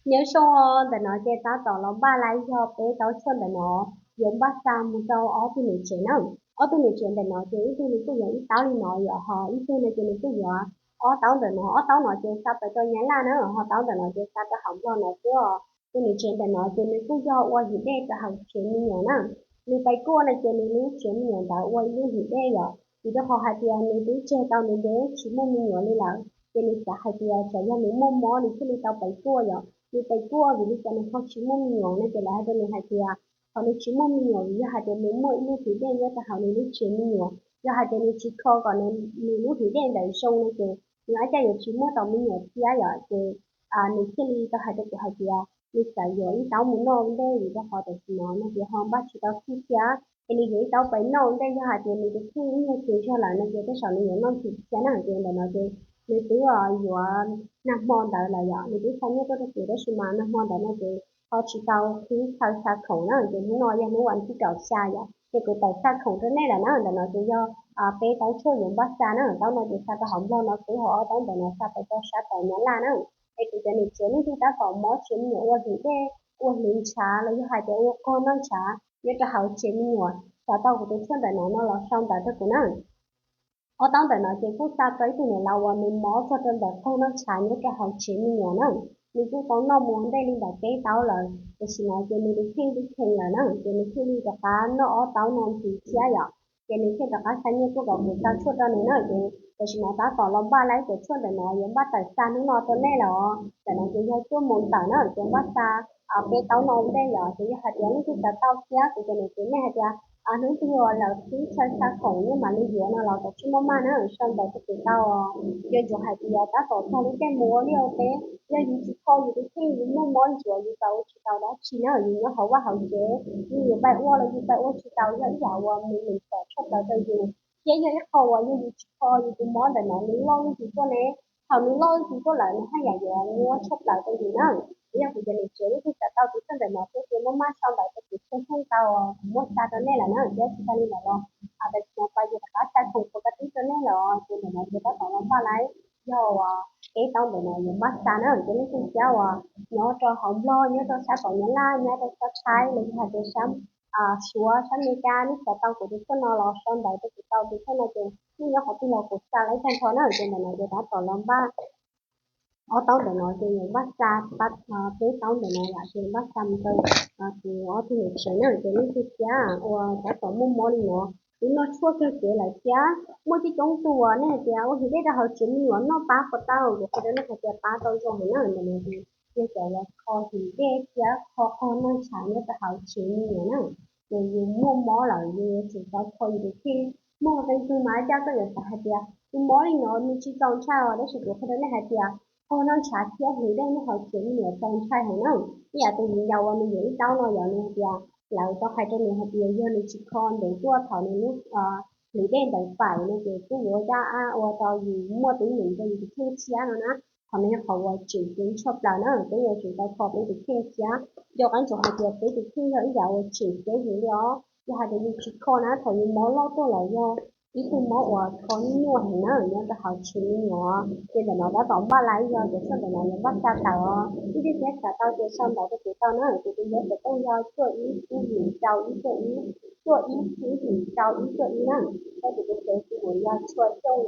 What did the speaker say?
Nyob zoo, ntawm no ces tab tom los npaj lais yog peb taub tshuaj ntawm no yuav npaj xa mus rau ob tug niam tsev na. Ob tug niam tsev ntawm no ces ib tug nws kuj yuav ib taub li no yom, ho ib tug no ces nws kuj yuav ob taub ntawm no. Ob taub no ces xa pais rau Nyab Laj na, ho taub ntawm no ces xa rau hauv Nplog no xwb os. Tus niam tsev ntawm no ces nws kuj yog ua him dej rau hauv tsev me nyuam na. Nws pais kuaj no ces nws lub tsev me nyuam ntawd ua ib lub him dej yom, vim rau qhov hais tias nws twb tseg tau nws ntev tsis muaj me nyuam li lawm, ces nws xav hais tias tsam yog nws muaj mob nws thiaj li tau pais kuaj yom. Nws pais kuaj vim li cas nws ho tsis muaj me nyuam no ces lawv hais rau nws hais tias qhov nws tsis muaj me nyuam vim yog hais tias nws muaj ib lub him dej nyob rau hauv nws lub tsev me nyuam, yog hais tias nws tsis kho kom nws lub him dej ntawd zoo no ces nws ab caj yuav tsis muaj tau me nyuam thiab yom. Ces nws thiaj li tau hais rau kuv hais tias nws xav yuav ib taub mus noj ntej vim rau qhov tam sim no no ces ho npaj tsis tau txhij thiab, ces nws yuav ib taub pais noj ntej, yog hais tias nws tus kheej ib nyuag tsis zog lawm no ces tej zaum nws yuav noj tsis thiab na. Ces ntawm no ces nws twb yuav nag hmo ntawd lawm yom, nws twb xa nyiaj tuaj rau kuv tab sis mas nag hmo ntawd no ces ho tsis tau qhib chaw xa khoom na, ces hnub no yog hnub vas thib kaum xya yom, ces kuv tawm xa khoom rau nej lawm na. Ntawm no ces yog peb taub tshuaj yuav npaj xa na, taub no ces xa rau hauv Nplog no xwb, ho ob taub ntawm no xa pais rau sab tom Nyab Laj na. Es kuv cov niam tsev leej twg tab tom mob tsev me nyuam ua him dej, ua hliv ntshav los yog hais tias ua qog noj ntshav nyob rau hauv tsev me nyuam, xav tau kuv tus tshuaj ntawm no no los sau ntawv rau kuv na. Ob taub ntawm no ces kuj xa rau ib tug niam laus uas nws mob txog rau ntawm qog noj ntshav nyob rau hauv tsev me nyuam na. Nws kuj tau noj mus ua ntej li ntawm peb taub lawm, tam sim no ces nws tus kheej twb kheev lawm na, ces nws thiaj li rov qab noj ob taub no ntxiv thiab yom. Ces nws thiaj rov qab xa nyiaj tuaj kom kuv xa tshuaj rau nws na. Ces tam sim no tab tom los npaj lais cov tshuaj ntawm no yuav npaj tawm xa hnub no rau nej lawm os. Ntawm no ces yog cuaj moos tawm na, ces npaj xa peb taub no ua ntej yom. Ces yog hais tias leej twg xav tau thiab kuv cov niam tsev nej hais tias hnub twg uas lawv qhib chaw xa khoom nej mam li yuav no los kav tsij maj maj na, sau ntawv rau kuv tau. Yuav tsum hais tias tab tom txog lub caij mus ua liaj ua teb, yog yus tsis kho yus tus kheej yus muaj mob ntsuav yus tau ua tsis tau dab tsi na, yus nyob hauv vaj hauv tsev, yus yuav pais ua los yus pais ua tsis tau, yog ib yam uas mus meem tom tshaj plaws rau yus, thiab yog ib qho uas yog yus tsis kho yus tus mob ntawm no nws loj ib ntsis tuaj ne, thaum nws loj ib ntsis tuaj lawm nws haj yam yuav nyuaj tshaj plaws rau yus na. Yog kuv cov niam tsev leej twg xav tau tus tshuaj ntawm no thiab ces maj maj sau ntawv rau kuv tshooj tshooj tau, kuv muab xa rau nej lawm na. Thiab tsis tas li ntawd los tam sim no pais yus rov qab xa khoom puas kab tib rau nej lawm, ces ntawm no ces tab tom los npaj lais yog peb taub ntawm no yuav npaj xa na. Ces leej twg thiab uas nyob rau hauv Nplog, nyob rau sab tom Nyab Laj, nyob rau sab Thaib los yog hais tias sab Suav, sab Amelikas, nej xav tau kuv tus tshuaj no los sau ntawv rau kuv tau, tus tshuaj no ces nej nyob qhov twg los kuv xa lais tag nrho na. Ces ntawm no ces tab tom los npaj ob taub ntawm no ces yuav npaj xa, peb taub ntawm no yom, ces npaj xa mus rau kuv ob tug niam tsev na. Ces leej twg thiab uas tab tom muaj mob li no, twb noj tshuaj kawg kev lawm thiab muaj coob coob tug uas nej hais tias ua him dej rau hauv tsev me nyuam noj pab puas tau, kuv qhia rau nej hais tias pab tau zoo heev na. Ntawm no ces yog cov uas kho him dej thiab kho qog noj ntshav nyob rau hauv tsev me nyuam na. Ces yus muaj mob lawm yus yuav tsum tau kho yus tus kheej. Muaj qee tug mas ab caj koj yuav xav hais tias tus mob li no nws tsis txaus ntshai os, tab sis kuv qhia rau nej hais tias qog noj ntshav thiab hliv dej nyob hauv tsev me nyuam txaus ntshai heev na. Ib yam tus viv ncaus uas nws yuav ib taub no yom, nws hais tias lawv tau hais rau nws hais tias yog nws tsis kho ntev tuaj thaum nws lub hliv dej ntawd faim no ces kuj yuav ua caj ab ua rau yus muaj teeb meem rau yus tus kheej tshiab no na. Qhov no yog qhov uas tseem ceeb tshaj plaws na, peb yuav tsum tau kho peb tus kheej thiab. Nco qab ntsoov hais tias peb tus kheej yog ib yam uas tseem ceeb heev li os. Yog hais tias yus tsis kho na, thaum yus mob loj tuaj los yog ib tug mob uas kho nyuaj heev na nyob rau hauv tsev me nyuam. Ces ntawm no tab tom npaj lais yog cov tshuaj ntawm no yuav npaj xa tawm os. Ib tug thiab xav tau ces sau ntawv rau kuv tau na, kuv tus yuav xov tooj yog cuaj ib tsib yim rau ib cuaj ib, cuaj ib tsib yim rau ib cuaj ib na. Koj tus tus xov tooj yog Tshua Xyooj yom.